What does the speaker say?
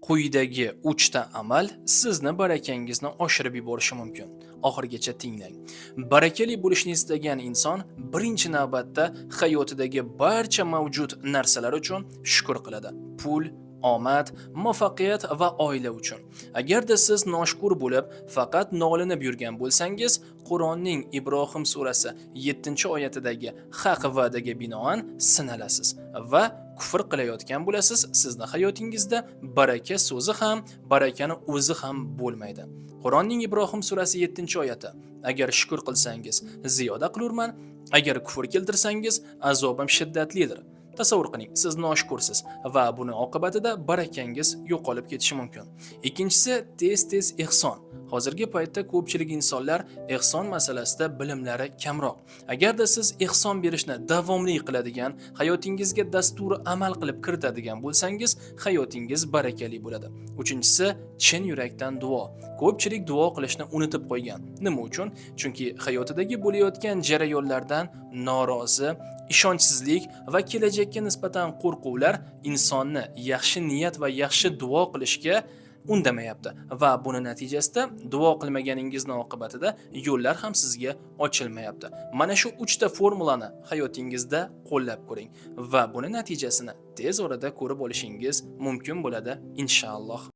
Quyidagi 3 ta amal sizni barakangizni oshirib yuborishi mumkin. Oxirigacha tinglang. Barakali bo'lishni istagan inson birinchi navbatda hayotidagi barcha mavjud narsalar uchun shukr qiladi. Pul, omad, muvaffaqiyat va oila uchun. Agarda siz noshukur bo'lib, faqat nolinib yurgan bo'lsangiz, Qur'onning Ibrohim surasi 7-oyatidagi haq va'daga binoan sinalasiz va kufr qilayotgan bo'lasiz. Sizni hayotingizda baraka so'zi ham, barakani o'zi ham bo'lmaydi. Qur'onning Ibrohim surasi 7-oyati: Agar shukr qilsangiz, ziyoda qilurman, agar kufr keltirsangiz, azobim shiddatlidir. Tasavvur qiling, siz noshukursiz va buni oqibatida barakangiz yo'qolib ketishi mumkin. Ikkinchisi, tez-tez ehson. Hozirgi paytda ko'pchilik insonlar ehson masalasida bilimlari kamroq. Agarda siz ehson berishni davomli qiladigan, hayotingizga dasturi amal qilib kiritadigan bo'lsangiz, hayotingiz barakali bo'ladi. Uchinchisi, chin yurakdan duo. Ko'pchilik duo qilishni unutib qo'ygan. Nima uchun? Chunki hayotidagi bo'layotgan jarayonlardan norozi, ishonchsizlik va kelajakka nisbatan qo'rquvlar insonni yaxshi niyat va yaxshi duo qilishga undamayapti va buni natijasida duo qilmaganingizni oqibatida yo'llar ham sizga ochilmayapti. Mana shu 3 ta formulani hayotingizda qo'llab ko'ring va buni natijasini tez orada ko'rib olishingiz mumkin bo'ladi, inshaalloh.